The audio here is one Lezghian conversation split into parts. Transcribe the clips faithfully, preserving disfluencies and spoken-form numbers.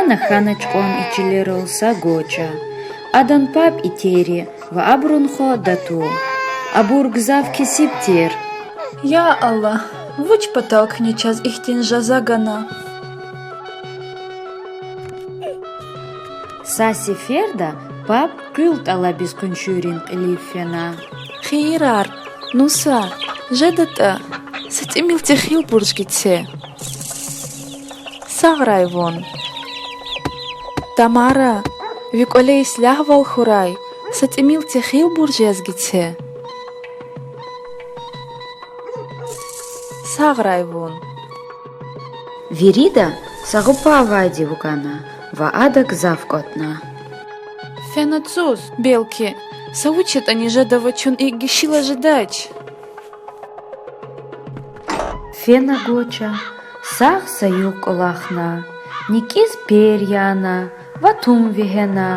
Фена хьанач кьван и чилерал са гоча. Адан паб Итери ва абурун хва Дату. Абур гзаф кесиб тир. Я Аллагь, вуч патал куьне чаз ихьтин жаза гана? Са сеферда паб къуьл тӀалабиз къуншийрин кьилив фена. Хийирар, Нуса, жедатӀа, са тӀимил техил бурж гице. Сагърай вун. Тамара, ви кӀвале ислягьвал хьурай, са тӀимил техил бурж яз гице. Сагърай вун. Вирида са гъупа авайди вугана ва ада гзаф кӀватӀна. Фена цуз, белки, са вуч ятӀани жедава, чун икӀ гишила жедач. Фена гоча сагъ са югъ кӀвалахна, никӀиз пер яна ва тум вегьена.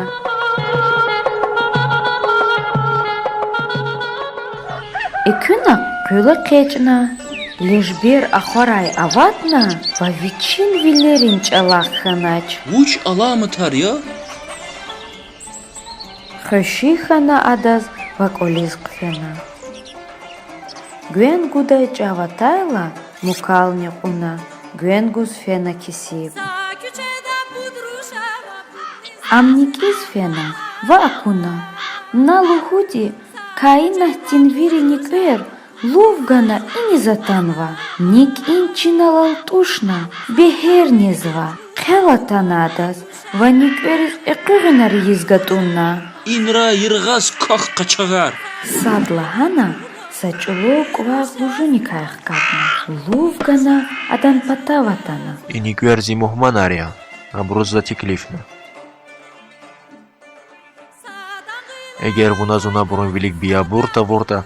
Экуьнахъ къуьл экъечӀна, лежбер ахварай аватна ва вичин вилерин чӀалахъ хьанач. Вуч аламатар я? Хвеши хьана адаз ва кӀвализ хъфена. Гвен гудай чӀав атайла, мукални кьуна, гвен гуз фена кесиб. Ам никӀиз фена ва акуна. На лугьуди, каинатдин вири никӀвер лув гана иниз атанва. НикӀин чинал алтӀушна, бегьер незва. Хъел атана адаз ва никӀвериз экъуьгъунар ийиз гатӀунна. Инрай яргъаз квахь, къачагъар! Садлагьана са чӀулав кӀвагъ лужуникай хкатна, лув гана адан патав атана. И никӀвер зи мугьманар я, абуруз за теклифна. Эгер вуна зун абурун вилик биябур тавуртӀа,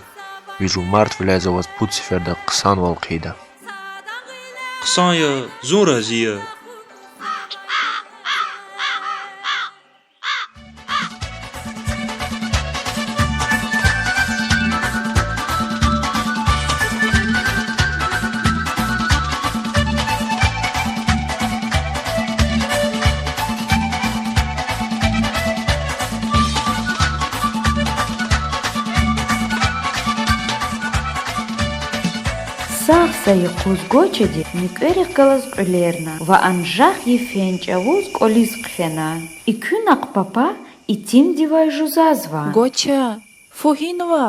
ви жумартвиляй за ваз пуд сеферда хъсанвал хъийида. Хъсан я, зун рази я. Сагъ са юкъуз гочади никӀверихъ галаз кьуьлерна ва анжах йифен чӀавуз кӀвализ хъфена. Экуьнахъ папа итимдивай жузазва: Гоча, фу гьинва?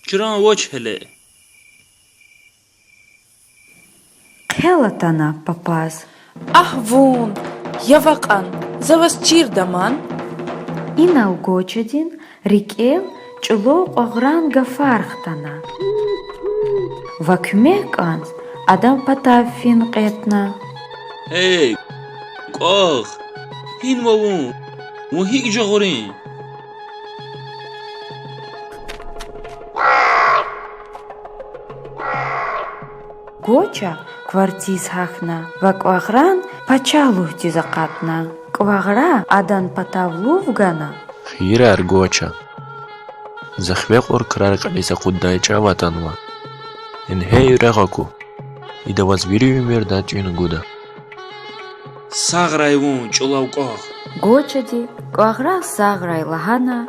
Чран вач гьеле. Хъел атана папаз: Агь вун, ява кьан, за ваз чирда ман. Инал гочадин рикӀел чӀулав кьвагъран гафар хтана ва куьмек кӀанз адан патав фин кьетӀна. Гьей, кьвагъ, гьинва вун? Вун гьикӀ жагъурин? Гоча кварциз гьахьна ва кӀвагъран пачагь лугьудиз акъатна. КӀвагъра адан патав лув гана. Хийирар, гоча, за хиве кьур крар кьилиз акъуддай чӀав атанва. Ингье и регъв аку, ида ваз вири уьмуьрда тӀуьн гуда. Сагърай вун, чӀулав кьвагъ! Гочади кӀвагъраз сагърай лагьана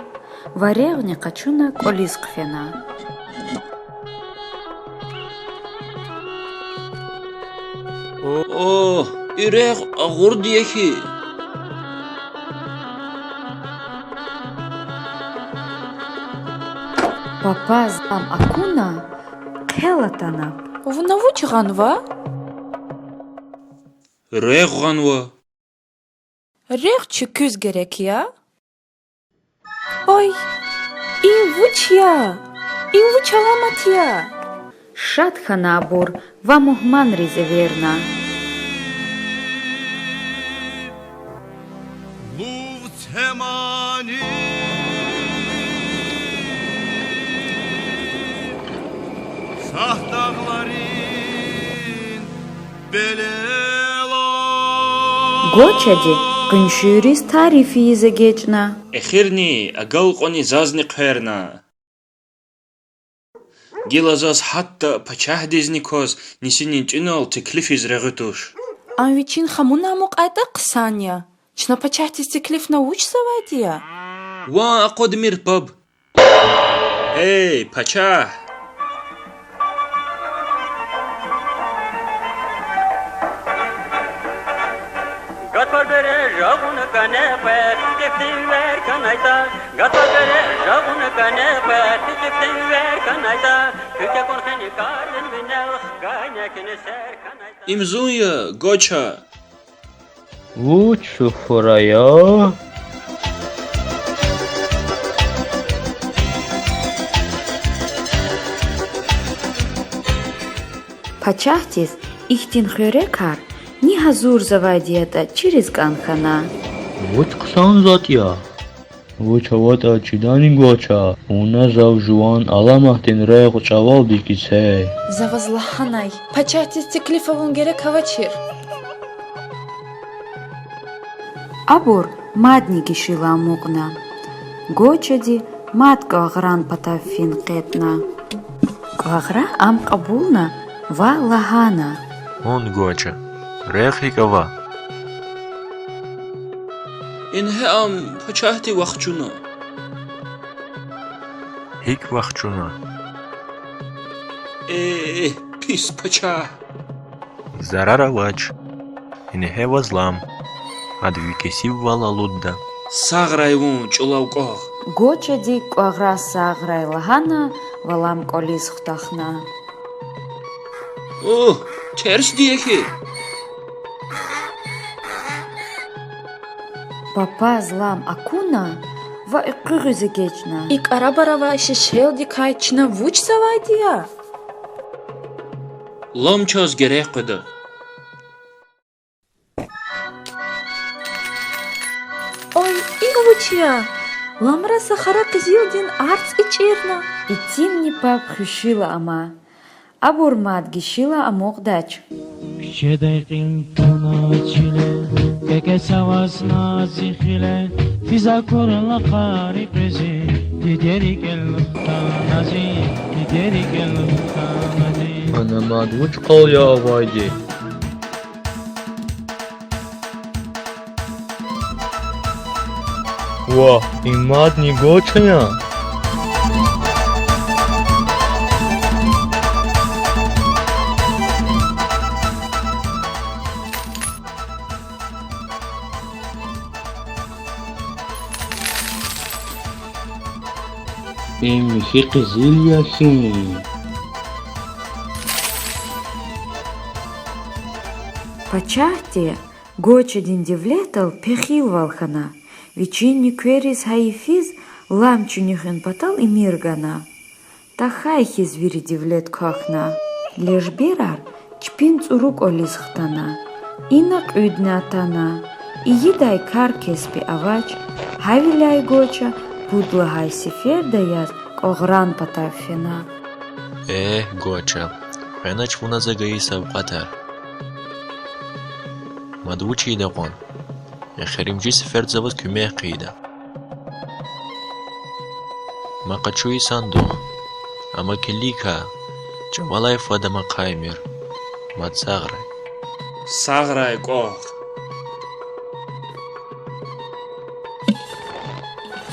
ва регъвни къачуна кӀвализ хъфена. О, и регъв агъурди я хьи. Папаз ам акуна, хъел атана. Вуна вуч гъанва? Регъв гъанва. Регъв чи куьз герек я? Ой, им вуч я? Им вуч аламат я? Шад хьана абур ва мугьманриз эверна. Лув це мани, сагь дагъларин белела. Гочади къуншийриз тариф ийиз эгечӀна. Эхирни агалкьуни зазни хъверна. Гила заз гьатта пачагьдизни кваз нисинин тӀуьнал теклифиз регъуь туш. Ам вичин хамуна амукьайтӀа хъсан я. Чна пачагьдиз теклифна вучзавайди я? Ван акъудмир, паб. Эй, пачагь! Гатфар бере жагъуна кӀане къвез, кифтин вер канайтӀа. Гатфар бере жагъуна кӀане къвез, кифтин вер канайтӀа. Куьк акун хени кардин винел, гайнекин сер канайтӀа. Им зун я, Гоча. Вуч суфра я? Пачагьдиз ихьтин хуьрекар ни гьазурзавайди ятӀа чириз кӀан хьана. Вуч хъсан затӀ я? Вуч аватӀа чидани, Гоча, вуна зав жуван аламатдин регъв чӀавалди кице. За ваз лагьанай, пачагьдиз теклиф авун герек авачир. Абур мадни гишила амукьна. Гочади мад кӀвагъран патав фин кьетӀна. КӀвагъра ам кьабулна ва лагьана: Вун, Гоча, регъв гьикӀ ава? Ингье ам пачагьди вахчуна. ГьикӀ вахчуна? Э, пис пачагь! Зарар авач. Ингье ваз лам. Ада ви кесибвал алудда. Сагърай вун, чӀулав кӀвагъ! Гочади кӀвагъраз сагърай лагьана ва лам кӀвализ хутахна. Угь, терсди я хьи! Папаз лам акуна ва экъуьгъиз эгечӀна: И кӀарабар авай шешелдикай чна вучзавайди я? Лам чаз герек къведа. Ой, икӀ вуч я? Ламра са хара къизилдин арц ичӀирна. Итимни паб хвешила ама. Абур мад гишила амукьдач. Куьчедай кьил туна чиле, кекес авазна зи хиле, физ акурла къари къвези, диде рикӀел хтана зи, диде рикӀел хтана зи. Ана мад вуч къал я авайди? Вагь, им мадни Гоча я? Им михьи къизил я хьи. Пачагьди Гочадин девлетдал пехилвал хьана, вичин нуькверриз гьайифиз лам чуьнуьхун патал эмир гана. Тахьай хьиз вири девлет квахьна. Лежберар чпин цӀуру кӀвализ хтана. Ина кьуьдни атана. Ийидай кар-кеспи авач, гьавиляй Гоча пуд лагьай сеферда яз кӀвагъран патав фена. Э, Гоча, хвенач вуна за гайи савкьватар. Мад вуч ийида кьван? Эхиримжи сеферда за ваз куьмек хъийида. Ма къачу и сандух. Амма килиг хьа, чӀавалай фад ам ахъаймир. Мад сагърай. Сагърай, кӀвагъ.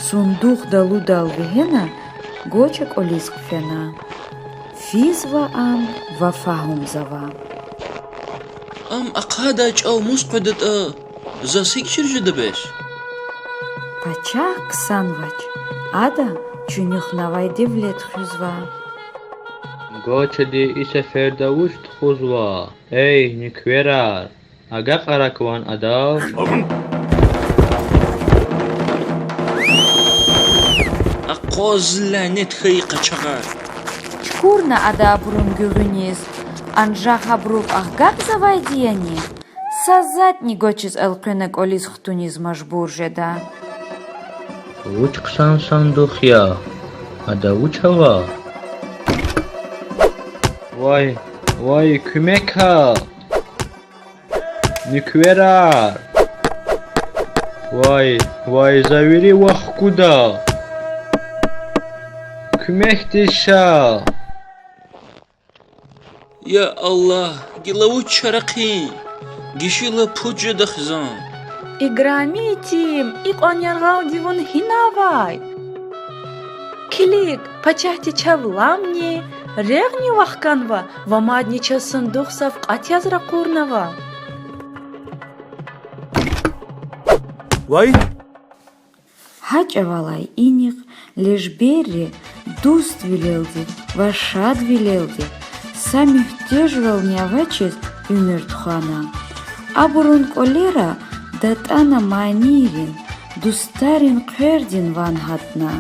Сандух далудал вегьена, Гоча кӀвализ хъфена. Физва ам ва фагьумзава. Ам ахъайдай чӀав мус къведатӀа, заз гьикӀ чир жеда бес? Пачагь ксанвач, ада чуьнуьхнавай девлет хуьзва. Гочади и сеферда вуч тухузва? Эй, нуькверар, агакьара кван адав. Акъваз, лянет хьайи къачагъар! Чукурна ада абурун гуьгъуьниз, анжах абурухъ агакьзавайди яни? Са затӀни Гочаз элкъвена кӀвализ хтуниз мажбур жеда. Вуч хъсан сандух я? Ада вуч ава? Вай, вай, куьмек гьа! Нуькверар! Вай, вай, за вири вахкуда! Куьмекдиз ша! Я Аллагь, гила вуч чара хъийин? Гишила пуд жеда хизан. Играми итим, икьван яргъалди вун гьина авай? Килиг, пачагьди чав ламни, регъни вахканва ва мадни чаз сандух савкьват яз ракъурнава. Вай! Гьа чӀавалай инихъ лежберри дуствилелди ва шадвилелди, са муьгьтежвални авачиз уьмуьр тухвана. Абурун кӀвалера датӀана манийрин, дустарин хъвердин ван гьатна.